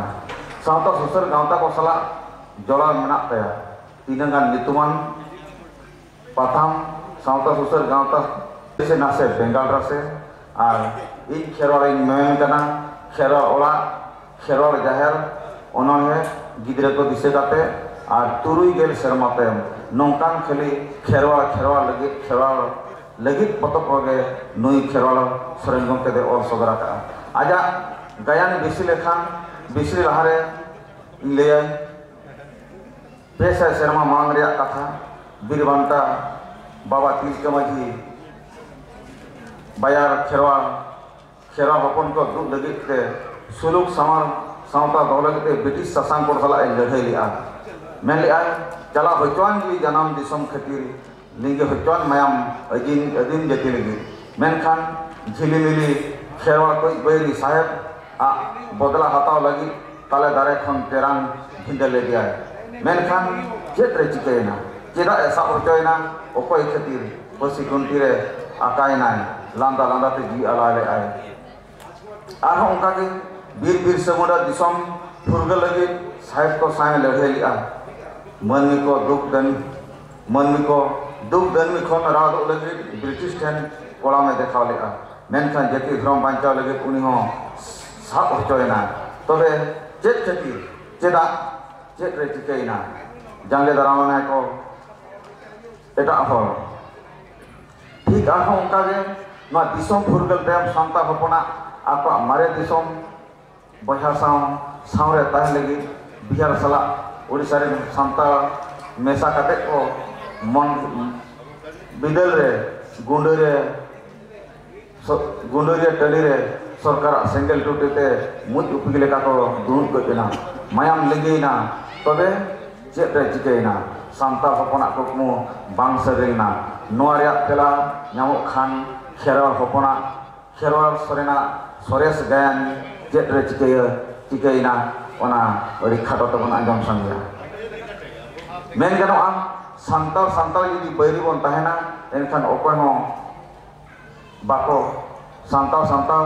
ᱥᱟᱶᱛᱟ ᱥᱩᱥᱟᱹᱨ ᱜᱟᱶᱛᱟ ᱠᱚ ᱥᱟᱞᱟᱜ ᱡᱚᱲᱟᱣ ᱢᱮᱱᱟᱜ ᱛᱟᱭᱟ᱾ ᱛᱤᱱᱟᱹᱜ ᱜᱟᱱ ᱧᱩᱛᱩᱢᱟᱱ ᱯᱟᱛᱷᱟᱢ, ᱥᱟᱶᱛᱟ ᱥᱩᱥᱟᱹᱨ ᱜᱟᱶᱛᱟ, ᱥᱮ ᱱᱟᱥᱮ ᱵᱮᱸᱜᱟᱲ ᱨᱟᱥᱮ ᱟᱨ ᱤᱧ ᱠᱷᱮᱨᱣᱟᱲᱤᱧ ᱢᱮᱢᱮᱱ ᱠᱟᱱᱟ, ᱠᱷᱮᱨᱣᱟᱲ ᱚᱲᱟᱜ, ᱠᱷᱮᱨᱣᱟᱲ ᱡᱟᱦᱮᱨ, ᱚᱱᱚᱬᱦᱮ, ᱜᱤᱫᱽᱨᱟᱹ ᱠᱚ ᱫᱤᱥᱟᱹ ᱠᱟᱛᱮ ᱟᱨ ᱛᱩᱨᱩᱭ ᱜᱮᱞ ᱥᱮᱨᱢᱟ ᱛᱟᱭᱚᱢ ᱱᱚᱝᱠᱟᱱ ᱠᱷᱟᱹᱞᱤ ᱠᱷᱮᱨᱣᱟᱲ, ᱠᱷᱮᱨᱣᱟᱲ ᱞᱟᱹᱜᱤᱫ, ᱠᱷᱮᱨᱣᱟᱲ ᱞᱟᱹᱜᱤᱫ ᱯᱚᱛᱚᱵ ᱠᱚᱜᱮ ᱱᱩᱭ ᱠᱷᱮᱨᱣᱟᱲ ᱥᱚᱨᱮᱱ ᱜᱚᱢᱠᱮ ᱫᱚᱭ ᱚᱞ ᱥᱚᱫᱚᱨ ᱟᱠᱟᱫᱼᱟ᱾ ᱟᱡᱟᱜ ᱜᱟᱭᱟᱱ ᱵᱤᱥᱤ ᱞᱮᱠᱷᱟᱱ, ᱵᱤᱥᱤ ᱞᱟᱦᱟᱨᱮ ᱤᱧ ᱞᱟᱹᱭᱟᱹᱧ, ᱯᱮ ᱥᱟᱭ ᱥᱮᱨᱢᱟ ᱢᱟᱲᱟᱝ ᱨᱮᱭᱟᱜ ᱠᱟᱛᱷᱟ, ᱵᱤᱨ ᱵᱟᱱᱴᱟ ᱵᱟᱵᱟ ᱛᱤᱞᱠᱟᱹ ᱢᱟᱹᱡᱷᱤ ᱵᱟᱭᱟᱨ ᱠᱷᱮᱨᱣᱟᱲ ᱠᱷᱮᱨᱣᱟᱲ ᱦᱚᱯᱚᱱ ᱠᱚ ᱫᱩᱜ ᱞᱟᱹᱜᱤᱫ ᱛᱮ ᱥᱩᱞᱩᱠ ᱥᱟᱶᱟᱨ ᱥᱟᱶᱛᱟ ᱫᱚᱦᱚ ᱞᱟᱹᱜᱤᱫ ᱛᱮ ᱵᱨᱤᱴᱤᱥ ᱥᱟᱥᱟᱱ ᱠᱚ ᱥᱟᱞᱟᱜ ᱮ ᱞᱟᱹᱲᱦᱟᱹᱭ ᱞᱮᱫᱼᱟ᱾ ᱢᱮᱱ ᱞᱮᱫᱼᱟᱭ, ᱪᱟᱞᱟᱣ ᱦᱚᱪᱚᱣᱟᱱ ᱜᱮ ᱡᱟᱱᱟᱢ ᱫᱤᱥᱚᱢ ᱠᱷᱟᱹᱛᱤᱨ, ᱞᱤᱸᱜᱤ ᱦᱚᱪᱚᱣᱟᱱ ᱢᱟᱭᱟᱢ ᱟᱹᱫᱤᱢ, ᱟᱹᱫᱤᱢ ᱡᱟᱹᱛᱤ ᱞᱟᱹᱜᱤᱫ᱾ ᱢᱮᱱᱠᱷᱟᱱ ᱡᱷᱤᱞᱤᱢᱤᱞᱤ ᱠᱷᱮᱨᱣᱟᱲ ᱠᱚᱭᱤᱡ ᱵᱟᱹᱭᱨᱤ ᱥᱟᱦᱮᱵᱽ ᱟᱜ ᱵᱚᱫᱞᱟ ᱦᱟᱛᱟᱣ ᱞᱟᱹᱜᱤᱫ ᱛᱟᱞᱮ ᱫᱟᱨᱮ ᱠᱷᱚᱱ ᱪᱮᱨᱟᱝ ᱵᱷᱤᱸᱫᱟᱹᱲ ᱞᱮᱫᱮᱭᱟᱭ᱾ ᱢᱮᱱᱠᱷᱟᱱ ᱪᱮᱫ ᱨᱮ ᱪᱤᱠᱟᱹᱭᱮᱱᱟ? ᱪᱮᱫᱟᱜ ᱮ ᱥᱟᱵ ᱦᱚᱪᱚᱭᱮᱱᱟ? ᱚᱠᱚᱭ ᱠᱷᱟᱹᱛᱤᱨ ᱯᱟᱹᱥᱤ ᱜᱩᱱᱴᱤ ᱨᱮ ᱟᱠᱟᱭᱮᱱᱟᱭ? ᱞᱟᱸᱫᱟ ᱞᱟᱸᱫᱟ ᱛᱮ ᱡᱤᱣᱤ ᱟᱞᱟᱭ ᱞᱮᱫᱼᱟᱭ᱾ ᱟᱨᱦᱚᱸ ᱚᱱᱠᱟᱜᱮ ᱵᱤᱨ ᱵᱤᱨᱥᱟᱹ ᱢᱩᱱᱰᱟ ᱫᱤᱥᱚᱢ ᱯᱷᱩᱨᱜᱟᱹᱞ ᱞᱟᱹᱜᱤᱫ ᱥᱟᱦᱮᱵᱽ ᱠᱚ ᱥᱟᱶ ᱮ ᱞᱟᱹᱲᱦᱟᱹᱭ ᱞᱮᱫᱼᱟ᱾ ᱢᱟᱹᱱᱢᱤ ᱠᱚ ᱫᱩᱠ ᱫᱟᱹᱱ ᱢᱟᱹᱱᱢᱤ ᱠᱚ ᱫᱩᱠ ᱫᱟᱹᱱᱢᱤ ᱠᱷᱚᱱ ᱨᱟᱲᱟᱣ ᱫᱩᱜ ᱞᱟᱹᱜᱤᱫ ᱵᱨᱤᱴᱤᱥ ᱴᱷᱮᱱ ᱠᱚᱲᱟᱢ ᱮ ᱫᱮᱠᱷᱟᱣ ᱞᱮᱫᱼᱟ᱾ ᱢᱮᱱᱠᱷᱟᱱ ᱡᱟᱹᱛᱤ ᱫᱷᱚᱨᱚᱢ ᱵᱟᱧᱪᱟᱣ ᱞᱟᱹᱜᱤᱫ ᱩᱱᱤ ᱦᱚᱸ ᱥᱟᱵ ᱦᱚᱪᱚᱭᱮᱱᱟ᱾ ᱛᱚᱵᱮ ᱪᱮᱫ ᱠᱷᱟᱹᱛᱤᱨ? ᱪᱮᱫᱟᱜ? ᱪᱮᱫ ᱨᱮ ᱪᱤᱠᱟᱹᱭᱮᱱᱟ? ᱡᱟᱸᱜᱮ ᱫᱟᱨᱟᱢ ᱮᱱᱟᱭ ᱠᱚ ᱮᱴᱟᱜ ᱦᱚᱲ᱾ ᱴᱷᱤᱠ ᱟᱨᱦᱚᱸ ᱚᱱᱠᱟᱜᱮ ᱱᱚᱣᱟ ᱫᱤᱥᱚᱢ ᱯᱷᱩᱨᱜᱟᱹᱞ ᱛᱟᱭᱚᱢ ᱥᱟᱱᱛᱟᱲ ᱦᱚᱯᱚᱱᱟᱜ ᱟᱠᱚᱣᱟᱜ ᱢᱟᱨᱮ ᱫᱤᱥᱚᱢ ᱵᱚᱭᱦᱟ ᱥᱟᱶ ᱥᱟᱶᱨᱮ ᱛᱟᱦᱮᱱ ᱞᱟᱹᱜᱤᱫ ᱵᱤᱦᱟᱨ ᱥᱟᱞᱟᱜ ᱳᱰᱤᱥᱟ ᱨᱮᱱ ᱥᱟᱱᱛᱟᱲ ᱢᱮᱥᱟ ᱠᱟᱛᱮ ᱠᱚ ᱢᱚᱱ ᱵᱤᱫᱟᱹᱞ ᱨᱮ ᱜᱩᱸᱰᱟᱹ ᱨᱮ ᱥᱚ- ᱜᱩᱸᱰᱟᱹᱨᱤᱭᱟᱹ ᱴᱟᱺᱰᱤ ᱨᱮ ᱥᱚᱨᱠᱟᱨᱟᱜ ᱥᱮᱸᱜᱮᱞ ᱴᱩᱴᱤ ᱛᱮ ᱢᱩᱸᱡ ᱩᱯᱤ ᱞᱮᱠᱟ ᱠᱚ ᱫᱩᱲᱩᱵ ᱜᱚᱫ ᱮᱱᱟ᱾ ᱢᱟᱭᱟᱢ ᱞᱤᱸᱜᱤᱭᱮᱱᱟ᱾ ᱛᱚᱵᱮ ᱪᱮᱫ ᱨᱮ ᱪᱤᱠᱟᱹᱭᱮᱱᱟ? ᱥᱟᱱᱛᱟᱲ ᱦᱚᱯᱚᱱᱟᱜ ᱠᱩᱠᱢᱩ ᱵᱟᱝ ᱥᱟᱹᱨᱤ ᱞᱮᱱᱟ᱾ ᱱᱚᱣᱟ ᱨᱮᱭᱟᱜ ᱛᱮᱞᱟ ᱧᱟᱢᱚᱜ ᱠᱷᱟᱱ ᱠᱷᱮᱨᱣᱟᱲ ᱦᱚᱯᱚᱱᱟᱜ, ᱠᱷᱮᱨᱣᱟᱲ ᱥᱚᱨᱮᱱᱟᱜ ᱥᱚᱨᱮᱥ ᱜᱟᱭᱟᱱ ᱪᱮᱫ ᱨᱮ ᱪᱤᱠᱟᱹᱭᱟ, ᱪᱤᱠᱟᱹᱭᱮᱱᱟ, ᱚᱱᱟ ᱟᱹᱰᱤ ᱠᱷᱟᱴᱚ ᱛᱮᱵᱚᱱ ᱟᱸᱡᱚᱢ ᱥᱟᱸᱜᱮᱭᱟ᱾ ᱢᱮᱱ ᱜᱟᱱᱚᱜᱼᱟ, ᱥᱟᱱᱛᱟᱲ ᱥᱟᱱᱛᱟᱲ ᱡᱩᱫᱤ ᱵᱟᱹᱭᱨᱤ ᱵᱚᱱ ᱛᱟᱦᱮᱱᱟ, ᱮᱱᱠᱷᱟᱱ ᱚᱠᱚᱭ ᱦᱚᱸ ᱵᱟᱠᱚ, ᱥᱟᱱᱛᱟᱲ ᱥᱟᱱᱛᱟᱲ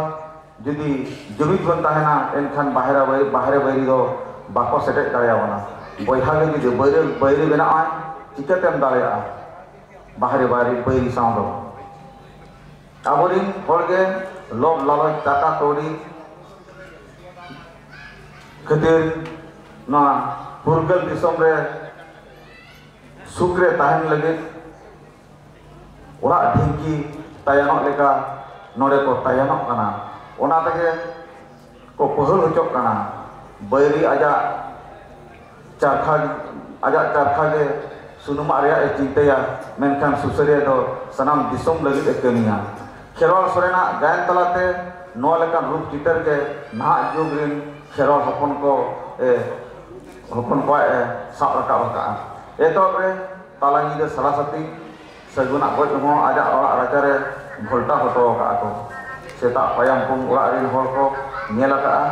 ᱡᱩᱫᱤ ᱡᱩᱢᱤᱫ ᱵᱚᱱ ᱛᱟᱦᱮᱱᱟ, ᱮᱱᱠᱷᱟᱱ ᱵᱟᱦᱨᱮ ᱵᱟᱹᱭ-, ᱵᱟᱦᱨᱮ ᱵᱟᱹᱭᱨᱤ ᱫᱚ ᱵᱟᱠᱚ ᱥᱮᱴᱮᱡ ᱫᱟᱲᱮᱭᱟᱵᱚᱱᱟ᱾ ᱵᱚᱭᱦᱟ ᱜᱮ ᱡᱩᱫᱤ ᱵᱟᱹᱭᱨᱤ, ᱵᱟᱹᱭᱨᱤ ᱵᱮᱱᱟᱜᱼᱟᱭ, ᱪᱤᱠᱟᱹᱛᱮᱢ ᱫᱟᱲᱮᱭᱟᱜᱼᱟ ᱵᱟᱦᱨᱮ ᱵᱟᱹᱭᱨᱤ, ᱵᱟᱹᱭᱨᱤ ᱥᱟᱶ ᱫᱚ? ᱟᱵᱚᱨᱤᱱ ᱦᱚᱲ ᱜᱮ ᱞᱚᱵᱷ ᱞᱟᱞᱚᱪ, ᱴᱟᱠᱟ ᱠᱟᱹᱣᱰᱤ ᱠᱷᱟᱹᱛᱤᱨ ᱱᱚᱣᱟ ᱯᱷᱩᱨᱜᱟᱹᱞ ᱫᱤᱥᱚᱢ ᱨᱮ ᱥᱩᱠ ᱨᱮ ᱛᱟᱦᱮᱱ ᱞᱟᱹᱜᱤᱫ ᱚᱲᱟᱜ ᱰᱷᱤᱝᱠᱤ ᱛᱟᱭᱟᱱᱚᱜ ᱞᱮᱠᱟ ᱱᱚᱰᱮ ᱠᱚ ᱛᱟᱭᱟᱱᱚᱜ ᱠᱟᱱᱟ᱾ ᱚᱱᱟ ᱛᱮᱜᱮ ᱠᱚ ᱯᱟᱹᱦᱟᱹᱞ ᱦᱚᱪᱚᱜ ᱠᱟᱱᱟ᱾ ᱵᱟᱹᱭᱨᱤ ᱟᱡᱟᱜ ᱪᱟᱨᱠᱷᱟ, ᱟᱡᱟᱜ ᱪᱟᱨᱠᱷᱟ ᱜᱮ ᱥᱩᱱᱩᱢᱟᱜ ᱨᱮᱭᱟᱜ ᱮ ᱪᱤᱱᱛᱟᱹᱭᱟ, ᱢᱮᱱᱠᱷᱟᱱ ᱥᱩᱥᱟᱹᱨᱤᱭᱟᱹ ᱫᱚ ᱥᱟᱱᱟᱢ ᱫᱤᱥᱚᱢ ᱞᱟᱹᱜᱤᱫ ᱮ ᱠᱟᱹᱢᱤᱭᱟ᱾ ᱠᱷᱮᱨᱣᱟᱲ ᱥᱚᱨᱮᱱᱟᱜ ᱜᱟᱭᱟᱱ ᱛᱟᱞᱟᱛᱮ ᱱᱚᱣᱟ ᱞᱮᱠᱟᱱ ᱨᱩᱯ ᱪᱤᱛᱟᱹᱨ ᱜᱮ ᱱᱟᱦᱟᱜ ᱡᱩᱜᱽ ᱨᱤᱱ ᱠᱷᱮᱨᱣᱟᱲ ᱦᱚᱯᱚᱱ ᱠᱚ ᱮ, ᱦᱚᱯᱚᱱ ᱠᱚᱣᱟᱜ ᱮ ᱥᱟᱵ ᱨᱟᱠᱟᱵ ᱟᱠᱟᱫᱼᱟ᱾ ᱮᱛᱚᱦᱚᱵ ᱨᱮ ᱛᱟᱞᱟ ᱧᱤᱫᱟᱹ ᱥᱟᱲᱟ ᱥᱟᱛᱤ ᱥᱟᱹᱜᱩᱱᱟᱜ ᱜᱚᱡ ᱦᱚᱸ ᱟᱡᱟᱜ ᱚᱲᱟᱜ ᱨᱟᱪᱟᱨᱮ ᱜᱷᱚᱞᱴᱟ ᱦᱚᱴᱚ ᱟᱠᱟᱫᱼᱟ ᱠᱚ᱾ ᱥᱮᱛᱟᱜ ᱯᱟᱭᱟᱢ ᱯᱩᱝ ᱚᱲᱟᱜ ᱨᱤᱱ ᱦᱚᱲ ᱠᱚ ᱧᱮᱞ ᱟᱠᱟᱫᱼᱟ᱾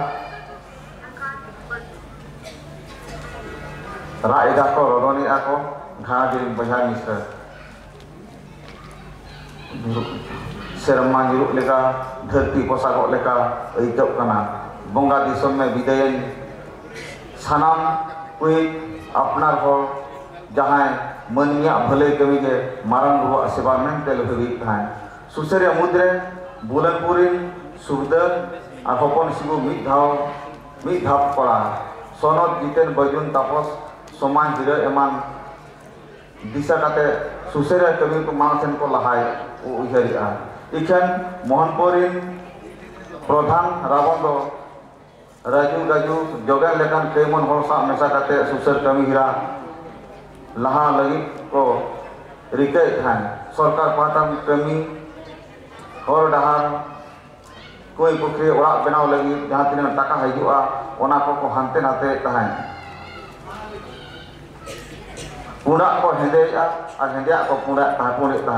ᱨᱟᱜ ᱮᱫᱟ ᱠᱚ, ᱨᱚᱫᱚᱱᱮᱫᱼᱟ ᱠᱚ ᱜᱷᱟᱨᱚᱸᱡᱽ ᱨᱤᱱ ᱵᱚᱭᱦᱟ ᱢᱤᱥᱨᱟ᱾ ᱥᱮᱨᱢᱟ ᱧᱩᱨᱩᱜ ᱞᱮᱠᱟ, ᱫᱷᱟᱹᱨᱛᱤ ᱯᱚᱥᱟᱜᱚᱜ ᱞᱮᱠᱟ ᱟᱹᱭᱠᱟᱹᱜ ᱠᱟᱱᱟ᱾ ᱵᱚᱸᱜᱟ ᱫᱤᱥᱚᱢ ᱢᱮ ᱵᱤᱫᱟᱹᱭᱮᱱ ᱥᱟᱱᱟᱢ ᱠᱚᱭᱤᱡ ᱟᱯᱱᱟᱨ ᱦᱚᱲ, ᱡᱟᱦᱟᱸᱭ ᱢᱟᱹᱱᱢᱤᱭᱟᱜ ᱵᱷᱟᱹᱞᱟᱹᱭ ᱠᱟᱹᱢᱤ ᱜᱮ ᱢᱟᱨᱟᱝ ᱵᱩᱨᱩᱣᱟᱜ ᱥᱮᱵᱟ ᱢᱮᱱᱛᱮ ᱞᱟᱹᱲᱦᱟᱹᱭ ᱛᱟᱦᱮᱸᱫ᱾ ᱥᱩᱥᱟᱹᱨᱤᱭᱟᱹ ᱢᱩᱫᱽᱨᱮ ᱵᱩᱞᱟᱹᱱᱯᱩᱨ ᱨᱤᱱ ᱥᱩᱠᱫᱟᱹ ᱟᱨ ᱦᱚᱯᱚᱱ ᱥᱤᱵᱩ ᱢᱤᱫ ᱫᱷᱟᱣ, ᱢᱤᱫ ᱫᱷᱟᱯ ᱠᱚᱲᱟ, ᱥᱚᱱᱚᱛ ᱡᱤᱛᱮᱱ ᱵᱟᱹᱡᱩᱱ ᱛᱟᱯᱚᱥ ᱥᱚᱢᱟᱡᱽ ᱦᱤᱨᱟᱹ ᱮᱢᱟᱱ ᱫᱤᱥᱟᱹ ᱠᱟᱛᱮ ᱥᱩᱥᱟᱹᱨᱤᱭᱟᱹ ᱠᱟᱹᱢᱤ ᱠᱚ ᱢᱟᱲᱟᱝ ᱥᱮᱱ ᱠᱚ ᱞᱟᱦᱟᱭ ᱩᱭᱦᱟᱹᱨᱮᱜᱼᱟ᱾ ᱤᱠᱷᱟᱹᱱ ᱢᱳᱦᱚᱱᱯᱩᱨ ᱨᱤᱱ ᱯᱨᱚᱫᱷᱟᱱ ᱨᱟᱵᱚᱱ ᱫᱚ ᱨᱟᱡᱩ ᱜᱟᱡᱩ ᱡᱚᱜᱮᱱ ᱞᱮᱠᱟᱱ ᱠᱟᱹᱭᱢᱚᱱ ᱦᱚᱲ ᱥᱟᱶ ᱢᱮᱥᱟ ᱠᱟᱛᱮ ᱥᱩᱥᱟᱹᱨ ᱠᱟᱹᱢᱤ ᱦᱚᱨᱟ ᱞᱟᱦᱟ ᱞᱟᱹᱜᱤᱫ ᱠᱚ ᱨᱤᱠᱟᱹᱭᱮᱫ ᱛᱟᱦᱮᱸᱫ᱾ ᱥᱚᱨᱠᱟᱨ ᱯᱟᱦᱴᱟ ᱠᱟᱹᱢᱤ ᱦᱚᱨ ᱰᱟᱦᱟᱨ ᱠᱩᱸᱭ ᱯᱩᱠᱷᱨᱤ ᱚᱲᱟᱜ ᱵᱮᱱᱟᱣ ᱞᱟᱹᱜᱤᱫ ᱡᱟᱦᱟᱸ ᱛᱤᱱᱟᱹᱜ ᱴᱟᱠᱟ ᱦᱤᱡᱩᱜᱼᱟ, ᱚᱱᱟ ᱠᱚᱠᱚ ᱦᱟᱱᱛᱮ ᱱᱟᱛᱮᱭᱮᱫ ᱛᱟᱦᱮᱸᱫ᱾ ᱯᱩᱸᱰᱟᱜ ᱠᱚ ᱦᱮᱸᱫᱮᱭᱮᱫᱼᱟ ᱟᱨ ᱦᱮᱸᱫᱮᱭᱟᱜ ᱠᱚ ᱯᱩᱸᱰᱟᱜ ᱛᱟᱦᱮᱸ, ᱯᱩᱸᱰᱮᱫ ᱛᱟᱦᱮᱸᱫ᱾